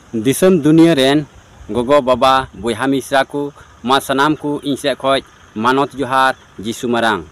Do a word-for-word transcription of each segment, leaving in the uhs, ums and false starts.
ᱫᱤᱥᱚᱢ ᱫᱩᱱᱤᱭᱟᱹ ᱨᱮᱱ ᱜᱚᱜᱚ, ᱵᱟᱵᱟ, ᱵᱚᱭᱦᱟ, ᱢᱤᱥᱨᱟ ᱠᱚ, ᱢᱟ ᱥᱟᱱᱟᱢ ᱠᱚ ᱤᱧ ᱥᱮᱫ ᱠᱷᱚᱡ ᱢᱟᱱᱚᱛ ᱡᱚᱦᱟᱨ ᱡᱤᱥᱩ ᱢᱟᱨᱟᱝ᱾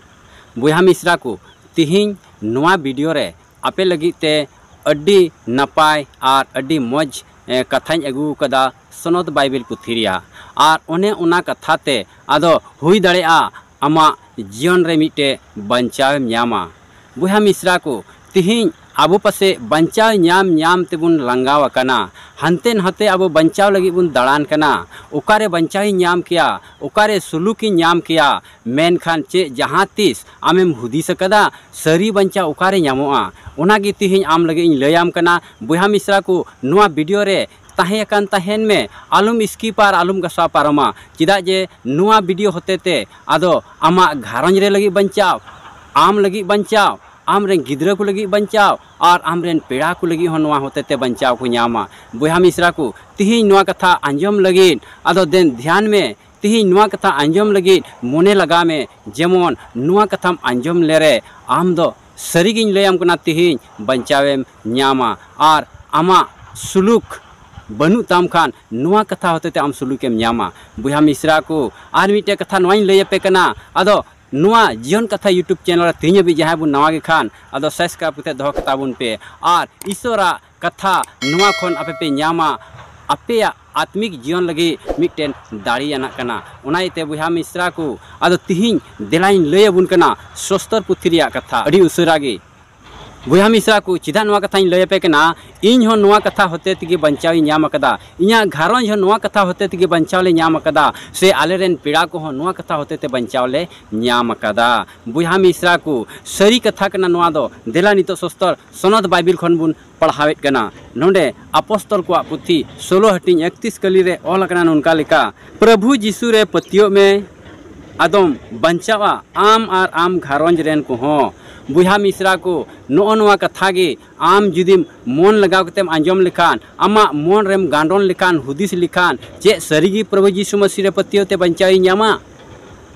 ᱵᱚᱭᱦᱟ, ᱢᱤᱥᱨᱟ ᱠᱚ, ᱛᱤᱦᱤᱧ ᱱᱚᱣᱟ ᱵᱷᱤᱰᱤᱭᱳ ᱨᱮ ᱟᱯᱮ ᱞᱟᱹᱜᱤᱫ ᱛᱮ ᱟᱹᱰᱤ ᱱᱟᱯᱟᱭ ᱟᱨ ᱟᱹᱰᱤ ᱢᱚᱡᱽ, ᱮ, ᱠᱟᱛᱷᱟᱧ ᱟᱹᱜᱩ ᱟᱠᱟᱫᱟ ᱥᱚᱱᱚᱛ ᱵᱟᱭᱵᱮᱞ ᱯᱩᱛᱷᱤ ᱨᱮᱭᱟᱜ᱾ ᱟᱨ ᱚᱱᱮ ᱚᱱᱟ ᱠᱟᱛᱷᱟ ᱛᱮ ᱟᱫᱚ ᱦᱩᱭ ᱫᱟᱲᱮᱭᱟᱜᱼᱟ ᱟᱢᱟᱜ ᱡᱤᱭᱚᱱ ᱨᱮ ᱢᱤᱫᱴᱮᱡ ᱵᱟᱧᱪᱟᱣ ᱮᱢ ᱧᱟᱢᱟ᱾ ᱵᱚᱭᱦᱟ, ᱢᱤᱥᱨᱟ ᱠᱚ, ᱛᱤᱦᱤᱧ ᱟᱵᱚ ᱯᱟᱥᱮᱡ ᱵᱟᱧᱪᱟᱣ ᱧᱟᱢ ᱧᱟᱢ ᱛᱮᱵᱚᱱ ᱞᱟᱸᱜᱟᱣ ᱟᱠᱟᱱᱟ᱾ ᱦᱟᱱᱛᱮ ᱱᱟᱛᱮ ᱟᱵᱚ ᱵᱟᱧᱪᱟᱣ ᱞᱟᱹᱜᱤᱫ ᱵᱚᱱ ᱫᱟᱬᱟᱱ ᱠᱟᱱᱟ᱾ ᱚᱠᱟᱨᱮ ᱵᱟᱧᱪᱟᱣ ᱤᱧ ᱧᱟᱢ ᱠᱮᱭᱟ? ᱚᱠᱟᱨᱮ ᱥᱩᱞᱩᱠ ᱤᱧ ᱧᱟᱢ ᱠᱮᱭᱟ? ᱢᱮᱱᱠᱷᱟᱱ ᱪᱮᱫ ᱡᱟᱦᱟᱸ ᱛᱤᱥ ᱟᱢᱮᱢ ᱦᱩᱫᱤᱥ ᱟᱠᱟᱫᱟ, ᱥᱟᱹᱨᱤ ᱵᱟᱧᱪᱟᱣ ᱚᱠᱟᱨᱮ ᱧᱟᱢᱚᱜᱼᱟ? ᱚᱱᱟᱜᱮ ᱛᱤᱦᱤᱧ ᱟᱢ ᱞᱟᱹᱜᱤᱫ ᱤᱧ ᱞᱟᱹᱭᱟᱢ ᱠᱟᱱᱟ᱾ ᱵᱚᱭᱦᱟ, ᱢᱤᱥᱨᱟ ᱠᱚ, ᱱᱚᱣᱟ ᱵᱷᱤᱰᱤᱭᱳ ᱨᱮ ᱛᱟᱦᱮᱸ ᱟᱠᱟᱱ ᱛᱟᱦᱮᱱ ᱢᱮ, ᱟᱞᱚᱢ ᱥᱠᱤᱯ ᱟᱨ ᱟᱞᱚᱢ ᱜᱷᱟᱥᱟᱣ ᱯᱟᱨᱚᱢᱟ᱾ ᱪᱮᱫᱟᱜ ᱡᱮ ᱱᱚᱣᱟ ᱵᱷᱤᱰᱤᱭᱳ ᱦᱚᱛᱮ ᱛᱮ ᱟᱫᱚ ᱟᱢᱟᱜ ᱜᱷᱟᱨᱚᱸᱡᱽ ᱨᱮ ᱞᱟᱹᱜᱤᱫ ᱵᱟᱧᱪᱟᱣ, ᱟᱢ ᱞᱟᱹᱜᱤᱫ ᱵᱟᱧᱪᱟᱣ, ᱟᱢ ᱨᱮᱱ ᱜᱤᱫᱽᱨᱟᱹ ᱠᱚ ᱞᱟᱹᱜᱤᱫ ᱵᱟᱧᱪᱟᱣ ᱟᱨ ᱟᱢ ᱨᱮᱱ ᱯᱮᱲᱟ ᱠᱚ ᱞᱟᱹᱜᱤᱫ ᱦᱚᱸ ᱱᱚᱣᱟ ᱦᱚᱛᱮ ᱛᱮ ᱵᱟᱧᱪᱟᱣ ᱠᱚ ᱧᱟᱢᱟ᱾ ᱵᱚᱭᱦᱟ, ᱢᱤᱥᱨᱟ ᱠᱚ, ᱛᱤᱦᱤᱧ ᱱᱚᱣᱟ ᱠᱟᱛᱷᱟ ᱟᱸᱡᱚᱢ ᱞᱟᱹᱜᱤᱫ ᱟᱫᱚ ᱫᱮᱱ ᱫᱷᱮᱭᱟᱱ ᱢᱮ᱾ ᱛᱤᱦᱤᱧ ᱱᱚᱣᱟ ᱠᱟᱛᱷᱟ ᱟᱸᱡᱚᱢ ᱞᱟᱹᱜᱤᱫ ᱢᱚᱱᱮ ᱞᱟᱜᱟᱣ ᱢᱮ, ᱡᱮᱢᱚᱱ ᱱᱚᱣᱟ ᱠᱟᱛᱷᱟᱢ ᱟᱸᱡᱚᱢ ᱞᱮᱨᱮ ᱟᱢ ᱫᱚ ᱥᱟᱹᱨᱤᱜᱤᱧ ᱞᱟᱹᱭᱟᱢ ᱠᱟᱱᱟ, ᱛᱤᱦᱤᱧ ᱵᱟᱧᱪᱟᱣᱮᱢ ᱧᱟᱢᱟ᱾ ᱟᱨ ᱟᱢᱟᱜ ᱥᱩᱞᱩᱠ ᱵᱟᱹᱱᱩᱜ ᱛᱟᱢ ᱠᱷᱟᱱ ᱱᱚᱣᱟ ᱠᱟᱛᱷᱟ ᱦᱚᱛᱮ ᱛᱮ ᱟᱢ ᱥᱩᱞᱩᱠᱮᱢ ᱧᱟᱢᱟ᱾ ᱵᱚᱭᱦᱟ, ᱢᱤᱥᱨᱟ ᱠᱚ, ᱟᱨ ᱢᱤᱫᱴᱮᱡ ᱠᱟᱛᱷᱟ ᱱᱚᱣᱟᱧ ᱞᱟᱹᱭ ᱟᱯᱮ ᱠᱟᱱᱟ᱾ ᱟᱫᱚ ᱱᱚᱣᱟ ᱡᱤᱭᱚᱱ ᱠᱟᱛᱷᱟ YouTube ᱪᱮᱱᱮᱞ ᱨᱮ ᱛᱤᱦᱤᱧ ᱦᱟᱹᱵᱤᱡ ᱡᱟᱦᱟᱸᱭ ᱵᱚᱱ ᱱᱟᱣᱟ ᱜᱮ ᱠᱷᱟᱱ, ᱟᱫᱚ ᱥᱟᱵᱥᱠᱨᱟᱭᱤᱵ ᱠᱟᱛᱮ ᱫᱚᱦᱚ ᱠᱟᱛᱟ ᱵᱚᱱ ᱯᱮ᱾ ᱟᱨ ᱤᱥᱚᱨᱟᱜ ᱠᱟᱛᱷᱟ ᱱᱚᱣᱟ ᱠᱷᱚᱱ ᱟᱯᱮ ᱯᱮ ᱧᱟᱢᱟ, ᱟᱯᱮᱭᱟᱜ ᱟᱛᱢᱤᱠ ᱡᱤᱭᱚᱱ ᱞᱟᱹᱜᱤᱫ ᱢᱤᱫᱴᱮᱱ ᱫᱟᱲᱮᱭᱟᱱᱟᱜ ᱠᱟᱱᱟ᱾ ᱚᱱᱟ ᱤᱭᱟᱹᱛᱮ ᱵᱚᱭᱦᱟ, ᱢᱤᱥᱨᱟ ᱠᱚ, ᱟᱫᱚ ᱛᱤᱦᱤᱧ ᱫᱮᱞᱟᱧ ᱞᱟᱹᱭ ᱟᱵᱚᱱ ᱠᱟᱱᱟ ᱥᱚᱥᱛᱚᱨ ᱯᱩᱛᱷᱤ ᱨᱮᱭᱟᱜ ᱠᱟᱛᱷᱟ ᱟᱹᱰᱤ ᱩᱥᱟᱹᱨᱟ ᱜᱮ᱾ ᱵᱚᱭᱦᱟ, ᱢᱤᱥᱨᱟ ᱠᱚ, ᱪᱮᱫᱟᱜ ᱱᱚᱣᱟ ᱠᱟᱛᱷᱟᱧ ᱞᱟᱹᱭ ᱟᱯᱮ ᱠᱟᱱᱟ? ᱤᱧ ᱦᱚᱸ ᱱᱚᱣᱟ ᱠᱟᱛᱷᱟ ᱦᱚᱛᱮ ᱛᱮᱜᱮ ᱵᱟᱧᱪᱟᱣ ᱤᱧ ᱧᱟᱢ ᱟᱠᱟᱫᱟ, ᱤᱧᱟᱹᱜ ᱜᱷᱟᱨᱚᱸᱡᱽ ᱦᱚᱸ ᱱᱚᱣᱟ ᱠᱟᱛᱷᱟ ᱦᱚᱛᱮ ᱛᱮᱜᱮ ᱵᱟᱧᱪᱟᱣ ᱞᱮ ᱧᱟᱢ ᱟᱠᱟᱫᱟ, ᱥᱮ ᱟᱞᱮ ᱨᱮᱱ ᱯᱮᱲᱟ ᱠᱚᱦᱚᱸ ᱱᱚᱣᱟ ᱠᱟᱛᱷᱟ ᱦᱚᱛᱮ ᱛᱮ ᱵᱟᱧᱪᱟᱣ ᱞᱮ ᱧᱟᱢ ᱟᱠᱟᱫᱟ᱾ ᱵᱚᱭᱦᱟ, ᱢᱤᱥᱨᱟ ᱠᱚ, ᱥᱟᱹᱨᱤ ᱠᱟᱛᱷᱟ ᱠᱟᱱᱟ ᱱᱚᱣᱟ ᱫᱚ᱾ ᱫᱮᱞᱟ ᱱᱤᱛᱚᱜ ᱥᱚᱥᱛᱚᱨ ᱥᱚᱱᱚᱛ ᱵᱟᱭᱵᱮᱞ ᱠᱷᱚᱱ ᱵᱚᱱ ᱯᱟᱲᱦᱟᱣᱮᱫ ᱠᱟᱱᱟ᱾ ᱱᱚᱰᱮ ᱟᱯᱚᱥᱛᱚᱞ ᱠᱚᱣᱟᱜ ᱯᱩᱛᱷᱤ ᱥᱳᱞᱳ ᱦᱟᱹᱴᱤᱧ ᱮᱠᱛᱤᱥ ᱠᱟᱹᱞᱤ ᱨᱮ ᱚᱞ ᱟᱠᱟᱱᱟ ᱱᱚᱝᱠᱟ ᱞᱮᱠᱟ, "ᱯᱨᱚᱵᱷᱩ ᱡᱤᱥᱩ ᱨᱮ ᱯᱟᱹᱛᱭᱟᱹᱜ ᱢᱮ, ᱟᱫᱚᱢ ᱵᱟᱧᱪᱟᱣᱟ, ᱟᱢ ᱟᱨ ᱟᱢ ᱜᱷᱟᱨᱚᱸᱡᱽ ᱨᱮᱱ ᱠᱚᱦᱚᱸ᱾" ᱵᱚᱭᱦᱟ, ᱢᱤᱥᱨᱟ ᱠᱚ, ᱱᱚᱜᱼᱚ ᱱᱚᱣᱟ ᱠᱟᱛᱷᱟ ᱜᱮ ᱟᱢ ᱡᱩᱫᱤᱢ ᱢᱚᱱ ᱞᱟᱜᱟᱣ ᱠᱟᱛᱮᱢ ᱟᱸᱡᱚᱢ ᱞᱮᱠᱷᱟᱱ, ᱟᱢᱟᱜ ᱢᱚᱱ ᱨᱮᱢ ᱜᱟᱸᱰᱚᱱ ᱞᱮᱠᱷᱟᱱ, ᱦᱩᱫᱤᱥ ᱞᱮᱠᱷᱟᱱ, ᱪᱮᱫ ᱥᱟᱹᱨᱤᱜᱮ ᱯᱨᱚᱵᱷᱩ ᱡᱤᱥᱩ ᱢᱟᱹᱥᱤ ᱨᱮ ᱯᱟᱹᱛᱭᱟᱹᱣ ᱛᱮ ᱵᱟᱧᱪᱟᱣ ᱤᱧ ᱧᱟᱢᱟ?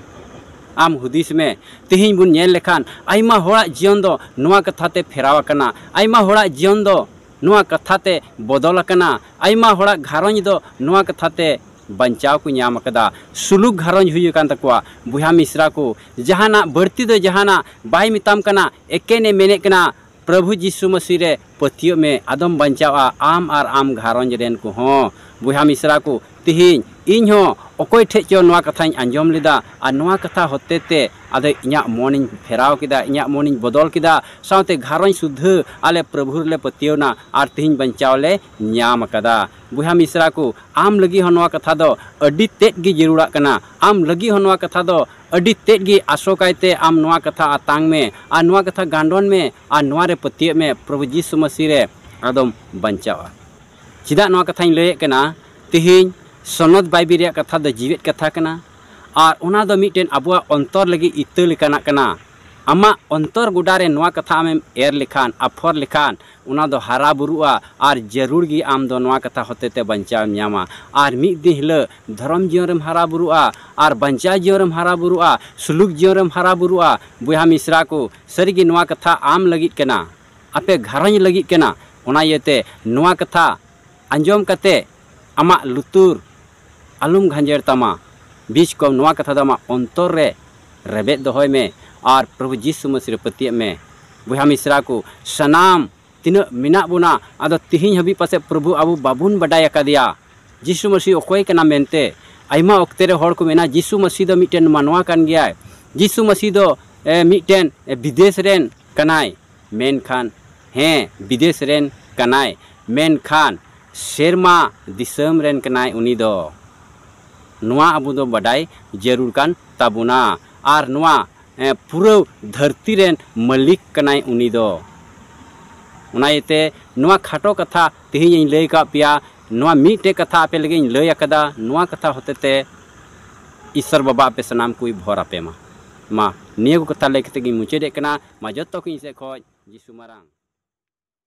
ᱟᱢ ᱦᱩᱫᱤᱥ ᱢᱮ᱾ ᱛᱮᱦᱮᱧ ᱵᱚᱱ ᱧᱮᱞ ᱞᱮᱠᱷᱟᱱ ᱟᱭᱢᱟ ᱦᱚᱲᱟᱜ ᱡᱤᱭᱚᱱ ᱫᱚ ᱱᱚᱣᱟ ᱠᱟᱛᱷᱟ ᱛᱮ ᱯᱷᱮᱨᱟᱣ ᱟᱠᱟᱱᱟ᱾ ᱟᱭᱢᱟ ᱦᱚᱲᱟᱜ ᱡᱤᱭᱚᱱ ᱫᱚ ᱱᱚᱣᱟ ᱠᱟᱛᱷᱟ ᱛᱮ ᱵᱚᱫᱚᱞ ᱟᱠᱟᱱᱟ᱾ ᱟᱭᱢᱟ ᱦᱚᱲᱟᱜ ᱜᱷᱟᱨᱚᱸᱡᱽ ᱫᱚ ᱱᱚᱣᱟ ᱠᱟᱛᱷᱟ ᱛᱮ ᱵᱟᱧᱪᱟᱣ ᱠᱚ ᱧᱟᱢ ᱟᱠᱟᱫᱟ, ᱥᱩᱞᱩᱠ ᱜᱷᱟᱨᱚᱸᱡᱽ ᱦᱩᱭ ᱟᱠᱟᱱ ᱛᱟᱠᱚᱣᱟ᱾ ᱵᱚᱭᱦᱟ ᱢᱤᱥᱨᱟ ᱠᱚ, ᱡᱟᱦᱟᱱᱟᱜ ᱵᱟᱹᱲᱛᱤ ᱫᱚ ᱡᱟᱦᱟᱱᱟᱜ ᱵᱟᱭ ᱢᱮᱛᱟᱢ ᱠᱟᱱᱟ, ᱮᱠᱮᱱᱮ ᱢᱮᱱᱮᱫ ᱠᱟᱱᱟ, ᱯᱨᱚᱵᱷᱩ ᱡᱤᱥᱩ ᱢᱟᱹᱥᱤ ᱨᱮ ᱯᱟᱹᱛᱭᱟᱹᱜ ᱢᱮ, ᱟᱫᱚᱢ ᱵᱟᱧᱪᱟᱣᱜᱼᱟ, ᱟᱢ ᱟᱨ ᱟᱢ ᱜᱷᱟᱨᱚᱸᱡᱽ ᱨᱮᱱ ᱠᱚᱦᱚᱸ᱾ ᱵᱚᱭᱦᱟ ᱢᱤᱥᱨᱟ ᱠᱚ, ᱛᱤᱦᱤᱧ ᱤᱧ ᱦᱚᱸ ᱚᱠᱚᱭ ᱴᱷᱮᱡ ᱪᱚ ᱱᱚᱣᱟ ᱠᱟᱛᱷᱟᱧ ᱟᱸᱡᱚᱢ ᱞᱮᱫᱟ, ᱟᱨ ᱱᱚᱣᱟ ᱠᱟᱛᱷᱟ ᱦᱚᱛᱮ ᱛᱮ ᱟᱫᱚ ᱤᱧᱟᱹᱜ ᱢᱚᱱᱤᱧ ᱯᱷᱮᱨᱟᱣ ᱠᱮᱫᱟ, ᱤᱧᱟᱹᱜ ᱢᱚᱱᱤᱧ ᱵᱚᱫᱚᱞ ᱠᱮᱫᱟ, ᱥᱟᱶᱛᱮ ᱜᱷᱟᱨᱚᱸᱡᱽ ᱥᱩᱫᱷᱟᱹ ᱟᱞᱮ ᱯᱨᱚᱵᱷᱩ ᱨᱮᱞᱮ ᱯᱟᱹᱛᱭᱟᱹᱣᱱᱟ ᱟᱨ ᱛᱤᱦᱤᱧ ᱵᱟᱧᱪᱟᱣ ᱞᱮ ᱧᱟᱢ ᱟᱠᱟᱫᱟ᱾ ᱵᱚᱭᱦᱟ ᱢᱤᱥᱨᱟ ᱠᱚ, ᱟᱢ ᱞᱟᱹᱜᱤᱫ ᱦᱚᱸ ᱱᱚᱣᱟ ᱠᱟᱛᱷᱟ ᱫᱚ ᱟᱹᱰᱤ ᱛᱮᱫ ᱜᱮ ᱡᱟᱹᱨᱩᱲᱟᱜ ᱠᱟᱱᱟ᱾ ᱟᱢ ᱞᱟᱹᱜᱤᱫ ᱦᱚᱸ ᱱᱚᱣᱟ ᱠᱟᱛᱷᱟ ᱫᱚ ᱟᱹᱰᱤ ᱛᱮᱫ ᱜᱮ ᱟᱥᱚᱠᱟᱭᱛᱮ ᱟᱢ ᱱᱚᱣᱟ ᱠᱟᱛᱷᱟ ᱟᱛᱟᱝ ᱢᱮ ᱟᱨ ᱱᱚᱣᱟ ᱠᱟᱛᱷᱟ ᱜᱟᱱᱰᱚᱱ ᱢᱮ ᱟᱨ ᱱᱚᱣᱟ ᱨᱮ ᱯᱟᱹᱛᱭᱟᱹᱜ ᱢᱮ, ᱯᱨᱚᱵᱷᱩ ᱡᱤᱥᱩ ᱢᱟᱹᱥᱤ ᱨᱮ ᱟᱫᱚᱢ ᱵᱟᱧᱪᱟᱣᱟ᱾ ᱪᱮᱫᱟᱜ ᱱᱚᱣᱟ ᱠᱟᱛᱷᱟᱧ ᱞᱟᱹᱭᱮᱫ ᱠᱟᱱᱟ? ᱛᱤᱦᱤᱧ ᱥᱚᱱᱚᱛ ᱵᱟᱭᱵᱤᱞ ᱨᱮᱭᱟᱜ ᱠᱟᱛᱷᱟ ᱫᱚ ᱡᱤᱣᱮᱫ ᱠᱟᱛᱷᱟ ᱠᱟᱱᱟ, ᱟᱨ ᱚᱱᱟ ᱫᱚ ᱢᱤᱫᱴᱮᱱ ᱟᱵᱚᱣᱟᱜ ᱚᱱᱛᱚᱨ ᱞᱟᱹᱜᱤᱫ ᱤᱛᱟᱹ ᱞᱮᱠᱟᱱᱟᱜ ᱠᱟᱱᱟ᱾ ᱟᱢᱟᱜ ᱚᱱᱛᱚᱨ ᱜᱚᱰᱟ ᱨᱮ ᱱᱚᱣᱟ ᱠᱟᱛᱷᱟ ᱟᱢᱮᱢ ᱮᱨ ᱞᱮᱠᱷᱟᱱ, ᱟᱯᱷᱚᱨ ᱞᱮᱠᱷᱟᱱ, ᱚᱱᱟ ᱫᱚ ᱦᱟᱨᱟ ᱵᱩᱨᱩᱜᱼᱟ, ᱟᱨ ᱡᱟᱹᱨᱩᱲ ᱜᱮ ᱟᱢ ᱫᱚ ᱱᱚᱣᱟ ᱠᱟᱛᱷᱟ ᱦᱚᱛᱮ ᱛᱮ ᱵᱟᱧᱪᱟᱣ ᱮᱢ ᱧᱟᱢᱟ᱾ ᱟᱨ ᱢᱤᱫ ᱫᱤᱱ ᱦᱤᱞᱳᱜ ᱫᱷᱚᱨᱚᱢ ᱡᱤᱭᱚᱱ ᱨᱮᱢ ᱦᱟᱨᱟ ᱵᱩᱨᱩᱜᱼᱟ, ᱟᱨ ᱵᱟᱧᱪᱟᱣ ᱡᱤᱭᱚᱱ ᱨᱮᱢ ᱦᱟᱨᱟ ᱵᱩᱨᱩᱜᱼᱟ, ᱥᱩᱞᱩᱠ ᱡᱤᱭᱚᱱ ᱨᱮᱢ ᱦᱟᱨᱟ ᱵᱩᱨᱩᱜᱼᱟ᱾ ᱵᱚᱭᱦᱟ ᱢᱤᱥᱨᱟ ᱠᱚ, ᱥᱟᱹᱨᱤᱜᱮ ᱱᱚᱣᱟ ᱠᱟᱛᱷᱟ ᱟᱢ ᱞᱟᱹᱜᱤᱫ ᱠᱟᱱᱟ, ᱟᱯᱮ ᱜᱷᱟᱨᱚᱸᱡᱽ ᱞᱟᱹᱜᱤᱫ ᱠᱟᱱᱟ᱾ ᱚᱱᱟ ᱤᱭᱟᱹᱛᱮ ᱱᱚᱣᱟ ᱠᱟᱛᱷᱟ ᱟᱸᱡᱚᱢ ᱠᱟᱛᱮ ᱟᱢᱟᱜ ᱞᱩᱛᱩᱨ ᱟᱞᱚᱢ ᱜᱷᱟᱸᱡᱮᱲ ᱛᱟᱢᱟ᱾ ᱵᱤᱪ ᱠᱚᱢ ᱱᱚᱣᱟ ᱠᱟᱛᱷᱟ ᱫᱚ ᱟᱢᱟᱜ ᱚᱱᱛᱚᱨ ᱨᱮ ᱨᱮᱵᱮᱫ ᱫᱚᱦᱚᱭ ᱢᱮ ᱟᱨ ᱯᱨᱚᱵᱷᱩ ᱡᱤᱥᱩ ᱢᱟᱹᱥᱤ ᱨᱮ ᱯᱟᱹᱛᱭᱟᱹᱜ ᱢᱮ᱾ ᱵᱚᱭᱦᱟ ᱢᱤᱥᱨᱟ ᱠᱚ, ᱥᱟᱱᱟᱢ ᱛᱤᱱᱟᱹᱜ ᱢᱮᱱᱟᱜ ᱵᱚᱱᱟ, ᱟᱫᱚ ᱛᱤᱦᱤᱧ ᱦᱟᱹᱵᱤᱡ ᱯᱟᱥᱮᱡ ᱯᱨᱚᱵᱷᱩ ᱟᱵᱚ ᱵᱟᱵᱚᱱ ᱵᱟᱰᱟᱭ ᱟᱠᱟᱫᱮᱭᱟ, ᱡᱤᱥᱩ ᱢᱟᱹᱥᱤ ᱚᱠᱚᱭ ᱠᱟᱱᱟ ᱢᱮᱱᱛᱮ᱾ ᱟᱭᱢᱟ ᱚᱠᱛᱮ ᱨᱮ ᱦᱚᱲ ᱠᱚ ᱢᱮᱱᱟ, ᱡᱤᱥᱩ ᱢᱟᱹᱥᱤ ᱫᱚ ᱢᱤᱫᱴᱮᱱ ᱢᱟᱱᱣᱟ ᱠᱟᱱ ᱜᱮᱭᱟᱭ, ᱡᱤᱥᱩ ᱢᱟᱹᱥᱤ ᱫᱚ, ᱮ, ᱢᱤᱫᱴᱮᱱ, ᱮ, ᱵᱤᱫᱮᱥ ᱨᱮᱱ ᱠᱟᱱᱟᱭ᱾ ᱢᱮᱱᱠᱷᱟᱱ, ᱦᱮᱸ, ᱵᱤᱫᱮᱥ ᱨᱮᱱ ᱠᱟᱱᱟᱭ, ᱢᱮᱱᱠᱷᱟᱱ ᱥᱮᱨᱢᱟ ᱫᱤᱥᱚᱢ ᱨᱮᱱ ᱠᱟᱱᱟᱭ ᱩᱱᱤ ᱫᱚ᱾ ᱱᱚᱣᱟ ᱟᱵᱚ ᱫᱚ ᱵᱟᱰᱟᱭ ᱡᱟᱹᱨᱩᱲ ᱠᱟᱱ ᱛᱟᱵᱚᱱᱟ᱾ ᱟᱨ ᱱᱚᱣᱟ, ᱮ, ᱯᱩᱨᱟᱹ ᱫᱷᱟᱹᱨᱛᱤ ᱨᱮᱱ ᱢᱟᱹᱞᱤᱠ ᱠᱟᱱᱟᱭ ᱩᱱᱤ ᱫᱚ᱾ ᱚᱱᱟ ᱤᱭᱟᱹᱛᱮ ᱱᱚᱣᱟ ᱠᱷᱟᱴᱚ ᱠᱟᱛᱷᱟ ᱛᱮᱦᱮᱧ ᱤᱧ ᱞᱟᱹᱭ ᱟᱠᱟᱫ ᱯᱮᱭᱟ, ᱱᱚᱣᱟ ᱢᱤᱫᱴᱮᱡ ᱠᱟᱛᱷᱟ ᱟᱯᱮ ᱞᱟᱹᱜᱤᱫ ᱤᱧ ᱞᱟᱹᱭ ᱟᱠᱟᱫᱟ᱾ ᱱᱚᱣᱟ ᱠᱟᱛᱷᱟ ᱦᱚᱛᱮ ᱛᱮ ᱤᱥᱥᱚᱨ ᱵᱟᱵᱟ ᱟᱯᱮ ᱥᱟᱱᱟᱢ ᱠᱚᱭ ᱵᱷᱚᱨ ᱟᱯᱮ ᱢᱟ᱾ ᱢᱟ, ᱱᱤᱭᱟᱹ ᱠᱚ ᱠᱟᱛᱷᱟ ᱞᱟᱹᱭ ᱠᱟᱛᱮ ᱜᱤᱧ ᱢᱩᱪᱟᱹᱫᱮᱫ ᱠᱟᱱᱟ᱾ ᱢᱟ, ᱡᱚᱛᱚ ᱠᱚ ᱤᱧ ᱥᱮᱫ ᱠᱷᱚᱱ ᱡᱤᱥᱩ ᱢᱟᱨᱟᱝ᱾